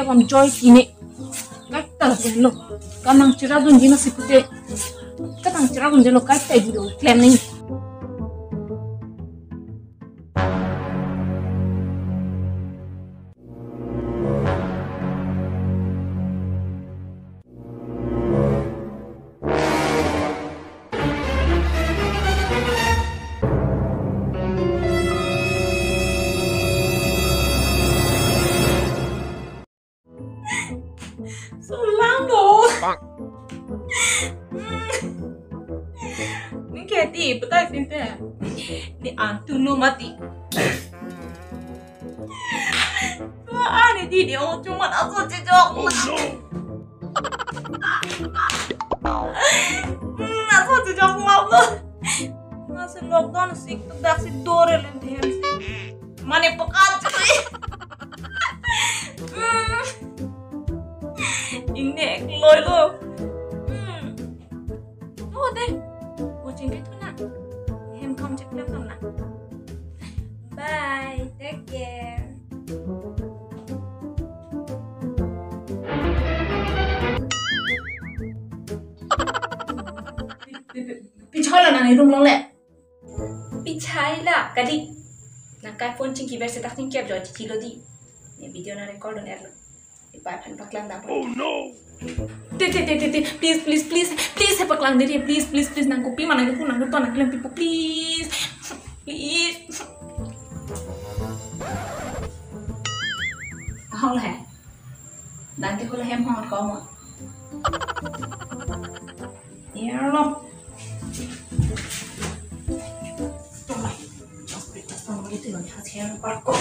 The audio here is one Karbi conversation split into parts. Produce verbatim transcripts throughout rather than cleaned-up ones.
Kam joy kine. Kaita lo. Kam nangcherap dunji na sipute. Kam nangcherap dunji lo, kaita dilo. Klem ni. So lang lo. Ni kati, betai sinte. Ni antu no mati. Wah, ani di di, oh, cuma aso cejok. Oh, no. Hmm, aso cejok malu. Masi lockdown sik tu dak si dore len hem si. Mane pekat cuy. Hmm. Ingnek loi lo. Hmm. Oh, deh. Watching ke tu na. Hem kam cek tu na. Bye. Take care. Pi choi lo nang room along le. Pi choi la kadi. Nangkai phone chingki ver setak chingki ap jo chilo di. Ne video na record on er lo. Ipai aphan paklang dam. Oh no. Te, te, te, te, te. Please, please, please. Please, he paklang diri. Please, please, please. Nang kopi mana ko nang to nang klem pipo. Please. Please. Hol hai. Nang ke hol hem hong ko mo. Ero. Toma. Just break, just toma. Ito yung hot hair park ko.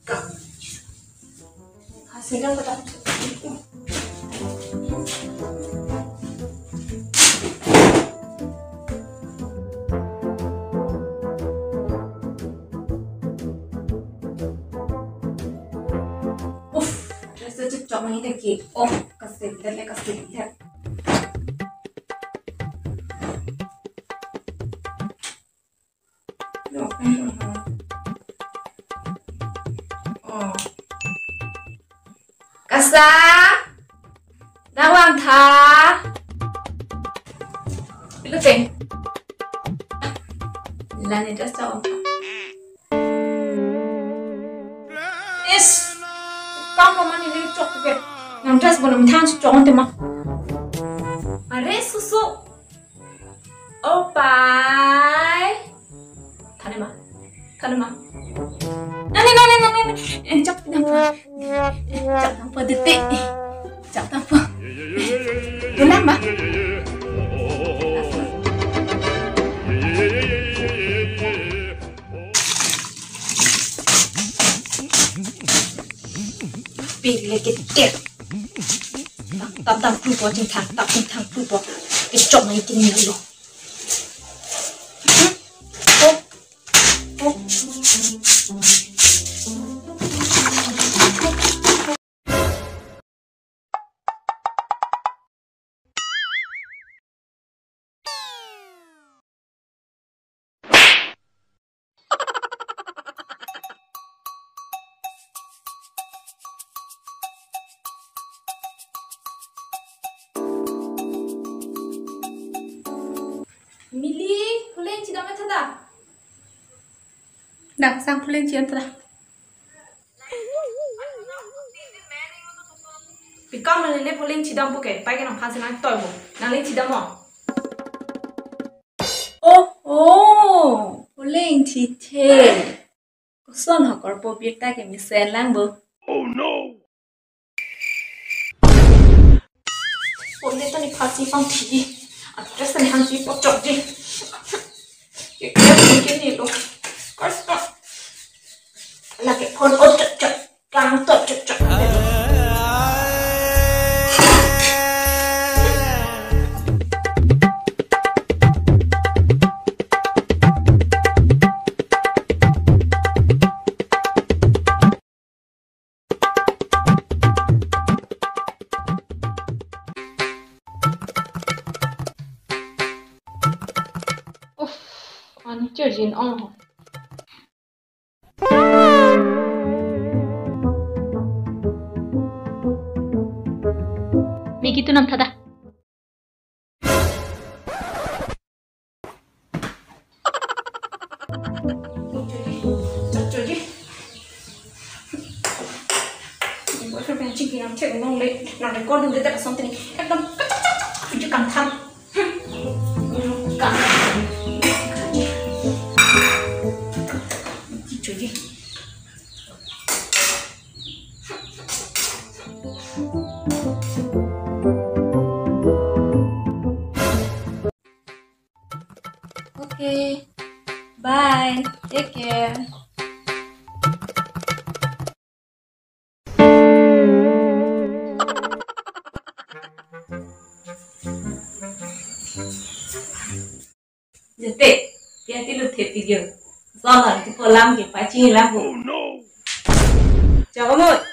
Ka. Hot hair ko ta. Uff, dress tu chok nang ite ki. Oh, kasit det le kasit det. Oh. Kasa. Nang vangtha. Ilo teng. Lani dress ta vangtha. Is. Kam lo mani ni chok ke. Nang dress bonam thang si chok ante ma. Are susu. Opai. Thane ma. Thane ma. Nani, nani, nani, nani. Eh, chak, chak, chak, chak, chak, dite. Chak, chak. Ulang ma. Pil lagi tir. Tam tam tu po, chingthang tam chingthang tu po. Kechok nang kini lo. Mili, phulen chidam thada. Dak sang phulen chidam thada. Pi kam nang le phulen chidam puke, pai ke nangphan si nangtoi mo. Nang le chidam mo. Oh, oh, phulen chithe. Koson ho korpo birta ke mesen lang bo. Oh no. Phulen ta ni phasi pangthi. Address ta ni hangsi pochok di. Ke ke ke ni lo. Kors ka. Lake phone o chok chok. Kang to chok chok. Uff, ani charging on. Nang thada. Boyfriend pen chingki nang check nong le, nang record dun de something. Ekdom kachak chak chak, video kangtham. Hmm. Kang. Chuji. Okay. Bye. Take care. Jete, ya ti lu the ti jo. Zona ti polam ke pachi lam ko. Oh no. Jago mo.